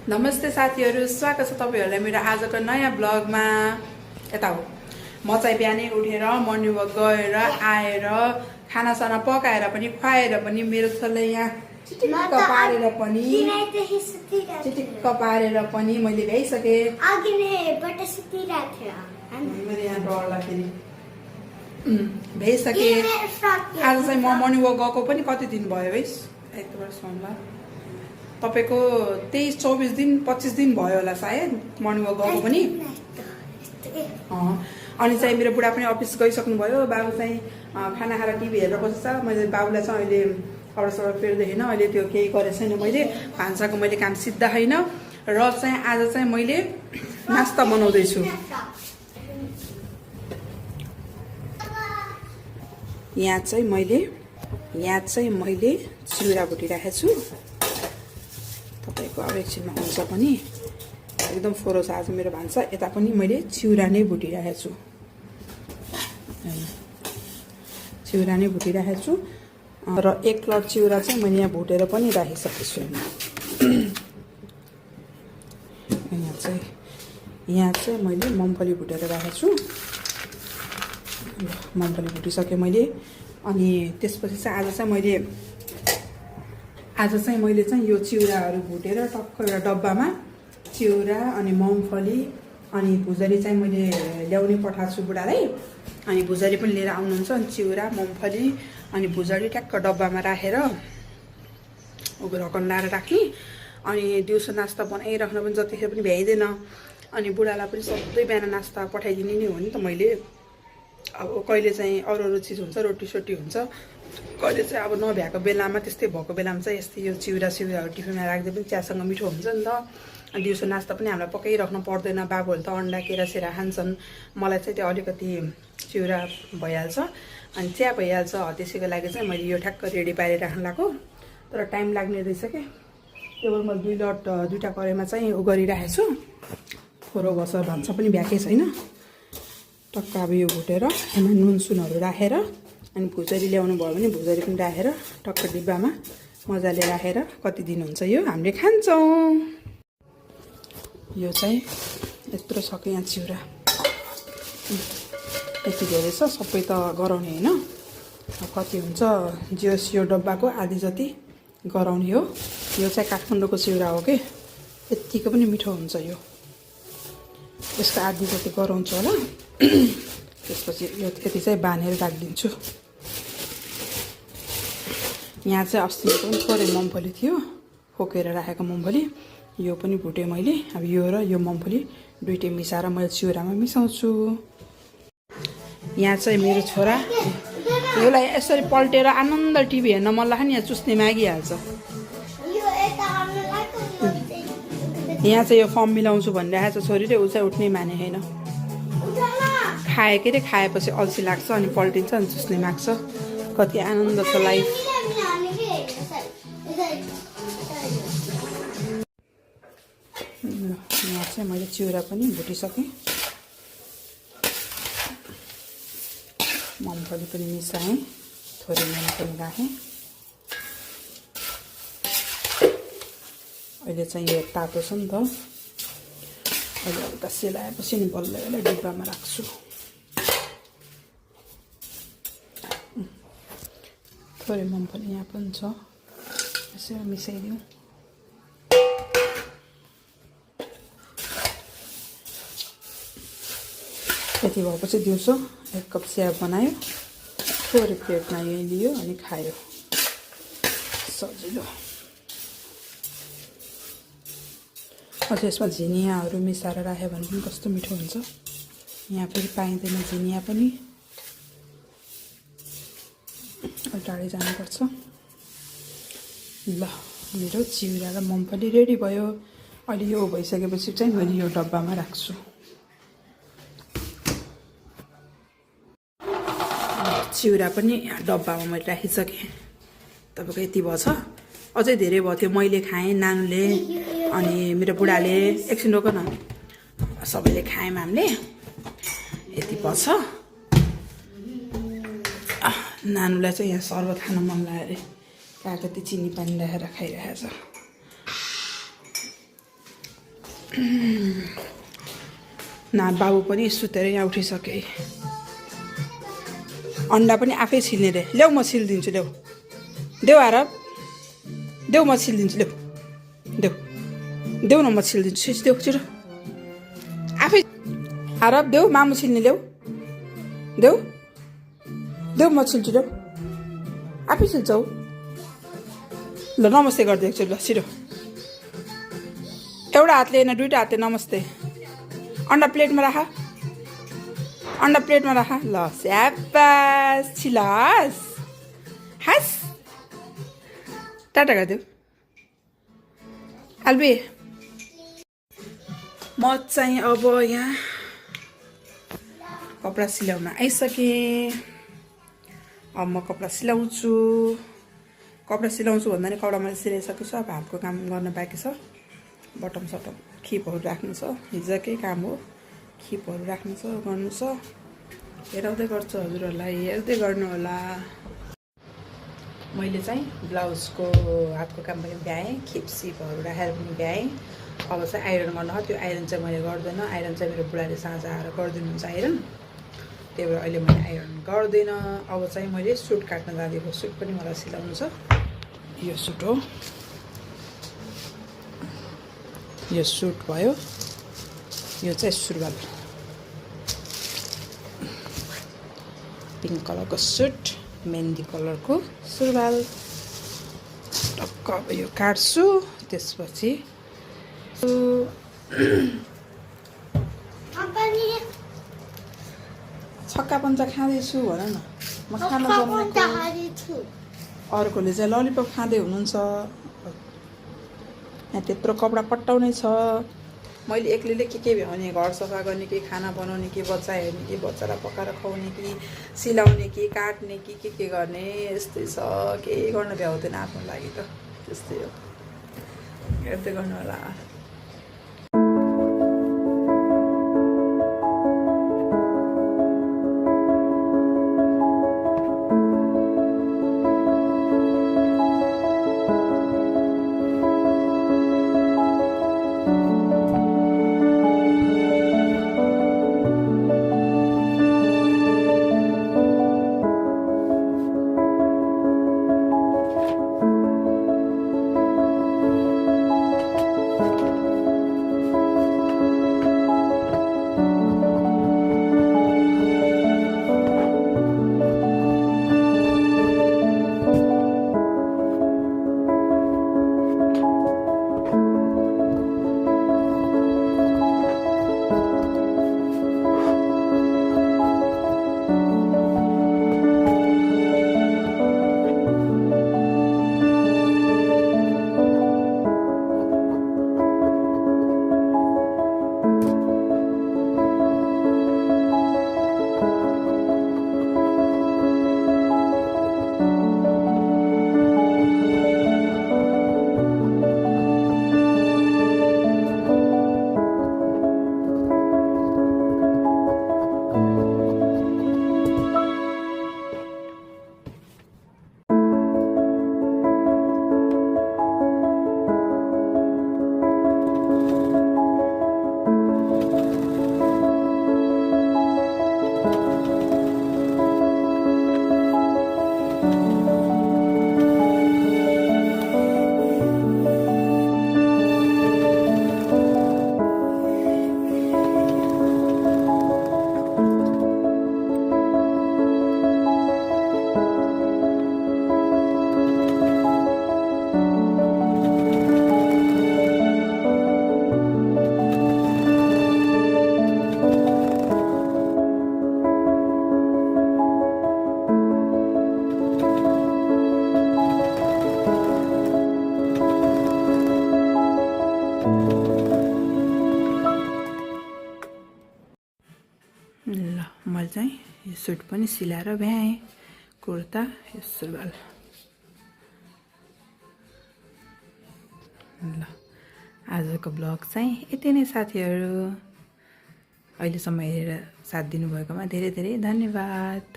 नमस्ते साथीहरु, स्वागत छ तपाईहरुलाई मेरो आजको नयाँ ब्लगमा। यता हो म चाहिँ बिहानै उठेर मर्निङ वक गएर आएर खानासाना पकाएर पनि खुवाएर पनि मेरो छोरालाई यहाँ चिटिक्क पारेर पनि मैले भ्याइसके। मैले यहाँ डरलाखेरि भ्याइसके। आज चाहिँ म मर्निङ वक गएको पनि कति दिन भयो है, यतिबाट सोमबार तपाईको 23-24 दिन 25 दिन भयो होला सायद मर्निङ वक गएको पनि। अनि चाहिँ मेरो बुढा पनि अफिस गइसक्नु भयो। बाबु चाहिँ खाना खाएर टिभी हेरेर बस्छ। मैले बाबुलाई चाहिँ अहिले अडसडक फेर्दैन, अहिले त्यो केही गरेको छैन। मैले भान्साको मैले काम सिद्धा छैन र चाहिँ आज चाहिँ मैले नास्ता बनाउँदैछु। यहाँ चाहिँ मैले चिउरा भुटिराखेको छु। तपाईको अब एकछिनमा हुन्छ पनि, एकदम फोरो छ आज मेरो भान्सा। यता पनि मैले चिउरा नै भुटिराखेको छु, चिउरा नै भुटिराखेको छु। र एक प्लट चिउरा चाहिँ मैले यहाँ भुटेर पनि राखिसकेको छु। यहाँ चाहिँ मैले मुम्फली भुटेर राखेको छु। मुम्फली भुटिसकेँ मैले। अनि त्यसपछि चाहिँ आज चाहिँ मैले यो चिउराहरू भुटेर टक्क एउटा डब्बामा चिउरा अनि मुम्फली अनि भुजरी चाहिँ मैले ल्याउने पठाएको छु बुढालाई। अनि भुजरी पनि लिएर आउनुहुन्छ। अनि चिउरा मुम्फली अनि भुजरी ट्याक्क डब्बामा राखेर ढकन लाएर राख्ने। अनि दिउँसो नास्ता बनाइराख्न पनि जतिखेर पनि भ्याइँदैन। अनि बुढालाई पनि सधैँ बिहान नास्ता पठाइदिने नै हो नि त मैले। अब कहिले चाहिँ अरू चिज हुन्छ, रोटी सोटी हुन्छ, कहिले चाहिँ अब नभ्याएको बेलामा, त्यस्तै भएको बेलामा चाहिँ यस्तै यो चिउराहरू टिफिनमा राख्दै पनि चियासँग मिठो हुन्छ नि त। अनि दिउँसो नास्ता पनि हामीलाई पकाइराख्नु पर्दैन। बाबुहरूले त अन्डा केरा खान्छन्, मलाई चाहिँ त्यो अलिकति चिउरा भइहाल्छ अनि चिया भइहाल्छ। त्यसैको लागि चाहिँ मैले यो ठ्याक्क रेडी पारेर राख्न लाग्यो। तर टाइम लाग्ने रहेछ क्या। केवल मैले 2 लट 2टा कराईमा चाहिँ गरिराखेको छु। फोरो बस भान्सा पनि भ्याएकै छैन। टक्क अब यो भुटेर यसमा नुन सुनहरू राखेर अनि भुजरी ल्याउनु भयो भने भुजरी पनि राखेर टक्क डिब्बामा मजाले राखेर कति दिन हुन्छ यो हामीले खान्छौँ। यो चाहिँ यत्रो सक्यो यहाँ चिउरा। यति धेरै छ, सबै त गराउने होइन। कति हुन्छ जियोस् यो डब्बाको आधी जति गराउने हो। यो चाहिँ काठमाडौँको चिउरा हो कि यत्तिको पनि मिठो हुन्छ यो। यसको आधी जति गराउँछु होला। त्यसपछि यो यति चाहिँ बाँधेर राखिदिन्छु। यहाँ चाहिँ अस्ति पनि थोरै मुम्फली थियो, खोकेर राखेको मुम्फली। यो पनि भुटेँ मैले। अब यो र यो मुम्फली दुइटै मिसाएर मैले चिउरामा मिसाउँछु। यहाँ चाहिँ मेरो छोरा यसलाई यसरी पल्टेर आनन्द टिभी हेर्न मन लाग्यो नि, यहाँ चुस्ने मागिहाल्छ। यहाँ चाहिँ यो फर्म मिलाउँछु भनिरहेको छ छोरीले, ऊ चाहिँ उठ्नै माने छैन। खाएपछि अल्छी लाग्छ अनि पल्टिन्छ अनि चुस्ने माग्छ। कति आनन्द छ लाइफ। यहाँ चाहिँ मैले चिउरा पनि भुटिसकेँ, मुम्फली पनि मिसाएँ, थोरै नुन पनि राखेँ। अहिले चाहिँ यो तातो छ नि त, अहिले हल्का सेलाएपछि नि बल्ल यसलाई डिब्बामा राख्छु। थोरै मुम्फली यहाँ पनि छ, यसो मिसाइदिउँ। यति भएपछि दिउँसो 1 कप चिया बनायो, थोरै प्लेटमा यही लियो अनि खायो। सजिलो। अझ यसमा झिनियाहरू मिसाएर राख्यो भने पनि कस्तो मिठो हुन्छ। यहाँ फेरि पाइँदैन झिनिया पनि, टाढै जानुपर्छ। ल मेरो चिउरा र मुम्फली रेडी भयो। अहिले यो भइसकेपछि चाहिँ मैले यो डब्बामा राख्छु। चिउरा पनि डब्बामा मैले राखिसकेँ। तपाईँको यति भयो छ, अझै धेरै भयो थियो। मैले खाएँ, नानुले अनि मेरो बुढाले, एकछिन रोक न, सबैले खायौँ हामीले। यति भयो छ। नानुलाई चाहिँ यहाँ सर्बत खान मन लाग्यो अरे, काकति चिनी पानी राखेर खाइरहेको छ। नाथ बाबु पनि सुतेर यहाँ उठिसके। अन्डा पनि आफै छिल्ने रे। ल्याउ म छिलिदिन्छु, ल्याउ देऊ आरब, देऊ म छिलिदिन्छु, ल्याउ देऊ देऊ न, म छिलिदिन्छु, देऊ छिटो आफै। आरब देऊ, मामु छिल्ने, ल्याउ देऊ देऊ, म छिल्छु, ल्याउ आफै छिल्छौ। ल नमस्ते गरिदिएको छु, ल छिटो। एउटा हातले होइन, दुईवटा हातले नमस्ते। अन्डा प्लेटमा राख, अन्डा प्लेटमा राख। ल स्याबास, छिलास हास, टाटा गरिदेऊ। आल्बे म चाहिँ अब यहाँ कपडा सिलाउन आइसकेँ। अब म कपडा सिलाउँछु। कपडा सिलाउँछु भन्दा नि कपडा मैले सिलाइसकेको छु। अब हातको काम गर्न बाँकी छ। बटम सटम खिपहरू राख्नु छ, हिजोकै काम हो। खिपहरू राख्नु छ, गर्नु छ। हेराउँदै गर्छु हजुरहरूलाई, हेर्दै गर्नु होला। मैले चाहिँ ब्लाउजको हातको काम पनि भ्याएँ, खिप सिपहरू राखेर पनि भ्याएँ। अब चाहिँ आइरन गर्नु हो। त्यो आइरन चाहिँ मैले गर्दैन। आइरन चाहिँ मेरो बुढाले साँझ आएर गरिदिनुहुन्छ आइरन। त्यही भएर अहिले मैले आइरन गर्दिनँ। अब चाहिँ मैले सुट काट्न जाँदिएको। सुट पनि मलाई सिलाउनु छ। यो सुट हो, यो सुट भयो। यो चाहिँ सुरुवाल, पिङ्क कलरको सुट, मेहन्दी कलरको सुरुवाल। टक्क अब यो काट्छु। त्यसपछि छक्का पन्चा खाँदैछु भन न। म खान जन्मेको। अर्कोले चाहिँ ललिपप खाँदै हुनुहुन्छ। यहाँ त्यत्रो कपडा पट्टाउने छ। मैले एक्लैले के भ्याउने, घर सफा गर्ने कि खाना बनाउने कि बच्चा हेर्ने कि बच्चालाई पकाएर खुवाउने कि सिलाउने कि काट्ने कि के गर्ने, यस्तै छ। केही गर्न भ्याउँदैन आफ्नो लागि त। त्यस्तै हो, हेर्दै गर्नु होला। ल मैले चाहिँ यो सुट पनि सिलाएर भ्याएँ। कुर्ता, यो सुरुवाल। ल आजको ब्लग चाहिँ यति नै साथीहरू। अहिलेसम्म हेरेर साथ दिनुभएकोमा धेरै धेरै धन्यवाद।